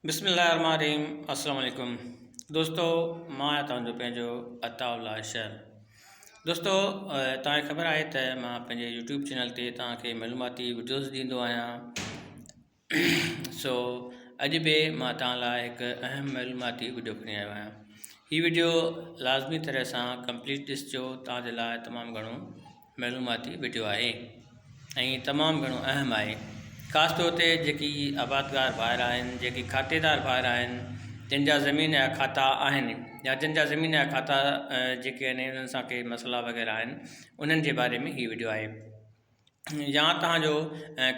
بسم الله الرحمن الرحيم السلام عليڪم دوستو مان آهيان توهان جو پنهنجو عطاء الله شر دوستو توهان کي خبر آهي ته مان پنهنجي يوٽيوب چينل تي توهان کي معلوماتي وڊيوز ڏيندو آهيان سو اڄ به مان توهان لاء هڪ اهم معلوماتي وڊيو کڻي آيو آهيان هي وڊيو لازمي طرح سان ڪمپليٽ ڏسجو توهان جي لاء تمام گهڻو معلوماتي وڊيو آهي ۽ تمام گهڻو اهم آهي خاص طور تي جيڪي آبادگار ڀائر آهن جيڪي کاتيدار ڀائر آهن جن جا زمين جا کاتا آهن يا جن جا زمين جا کاتا جيڪي آهن انهن سان ڪي مسئلا وغيره آهن انهن جي باري ۾ هي وڊيو آهي يا توهان جو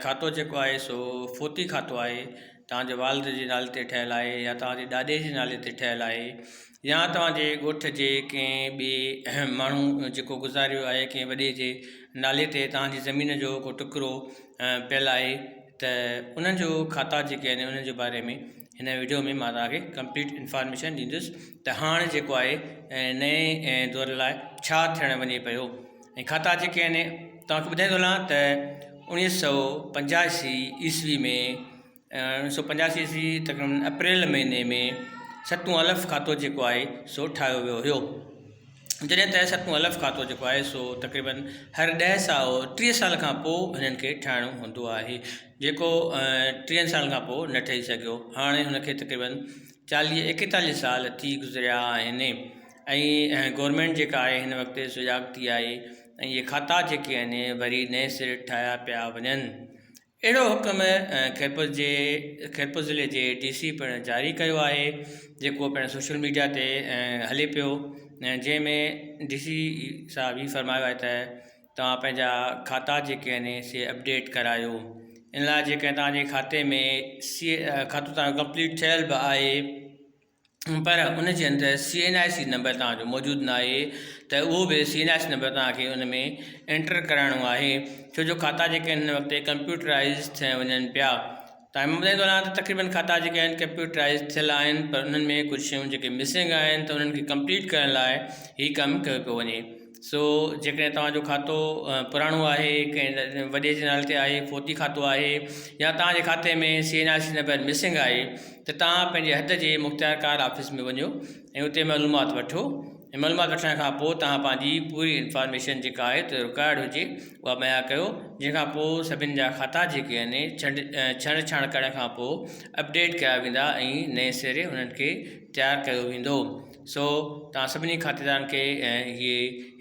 کاتو جيڪو آهي سو فوتي کاتو آهي توهان جي والد جي نالي تي ٺهيل آهي يا توهان جي ڏاڏي جي نالي تي ٺهيل آهي يا توهان جي ڳوٺ جي ڪنهن ٻئي ماڻهو جيڪو گذاريو آهي ڪنهن وڏي جي نالي تي توهان جي زمين جو ڪو ٽڪرو پيل آهي ته انهن جو کاتا جيڪي آهن انهن جي باري ۾ هن وڊيو ۾ مان توهان کي ڪمپليٽ انفارميشن ڏيندس ته هاڻ جيڪو آهي نئين دور لاء ڇا ٿيڻ وڃي پيو ۽ کاتا جيڪي آهن توهان کي ٻڌائيندو هلان ته اوڻيهه سو پنجاسي عيسوي ۾ اوڻيهه سو پنجاسي عيسوي تقريبن اپريل مهيني ۾ ستون الف کاتو جيڪو آهي سو ٺاهيو ويو هيو جڏهن ته ستون الف کاتو جيڪو آهي سو تقريبن هر ڏهه سال ٽيهه سال کان پوء هنن کي ٺاهڻو هوندو آهي جيڪو ٽيهن سالن کان پوء نه ٺهي سگهيو هاڻي هن کي تقريبن چاليهه ايڪيتاليهه سال ٿي گذريا آهن ۽ گورنمينٽ جيڪا آهي هن وقت سجاڳ ٿي آهي ۽ اهي کاتا جيڪي آهن وري نئين سر ٺاهيا پيا وڃن اهڙو حڪم خيرپور جي خيرپور ضلعي جي ڊي سي پڻ جاري ڪيو آهي جيڪو پڻ سوشل ميڊيا تي هلي پيو جنهن ۾ ڊي سي صاحب هي فرمايو آهي ته توهان پنهنجا کاتا جيڪي آهن سي اپڊيٽ ڪرايو ان لاء جيڪڏهن توهان جي کاتي ۾ سي کاتو توهان جو ڪمپليٽ ٿيل به آهي پر ان جي اندر C N I C number توهان جو موجود نه آهي ته اهو به C N I C number توهان کي ان ۾ انٽر ڪرائڻو آهي ڇو جو کاتا جيڪي آهن هن وقت ڪمپيوٽرائز ٿيا وڃن پيا ته مان ٻڌائيندو هلان ته تقريبن کاتا جيڪي آهن ڪمپيوٽرائز ٿيل آهن پر انهن ۾ ڪجهه شيون جيڪي مسنگ آهن ته انهن کي ڪمپليٽ ڪرڻ لاء هي ڪم ڪيو پيو وڃي سو جيڪڏهن توهان جو کاتو پراڻو آهي ڪنهن وڏي جي نالي تي آهي فوتي کاتو آهي يا توهان جي کاتي ۾ C N I C number missing آهي ته توهان پنهنجي حد جي مختيارڪار آفيس ۾ وڃو ۽ اتي معلومات وٺو ۽ معلومات وٺڻ کان پوء توهان پنهنجي پوري انفارميشن جيڪا آهي ته رڪارڊ هجي اها مهيا ڪيو جنهن کان پوء سڀن جا کاتا جيڪي آهن ڇنڊ ڇنڊ ڇاڻ ڪرڻ کان پوء اپڊيٽ ڪيا ويندا ۽ نئين سري انهن کي تيار ڪيو ويندو سو توهان سڀني کاتيدارن کي هي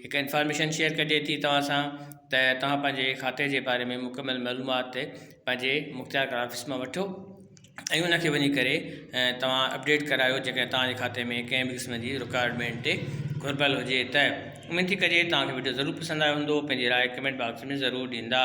هڪ انفارميشن شيئر ڪجي ٿي توهان سان ته توهان پنهنجي کاتي جي باري ۾ مڪمل معلومات پنهنجي مختيارڪار آفيس مان وٺو ۽ ان کي وڃي ڪري توهان اپڊيٽ ڪرايو جيڪڏهن توهان جي کاتي ۾ ڪنهن به قسم جي رڪوائرمينٽ گهربل هجي ته اميد ٿي ڪجي توهان کي وڊيو ضرور پسند آيو هوندو پنهنجي راء ڪمينٽ باڪس ۾ ضرور ڏيندا.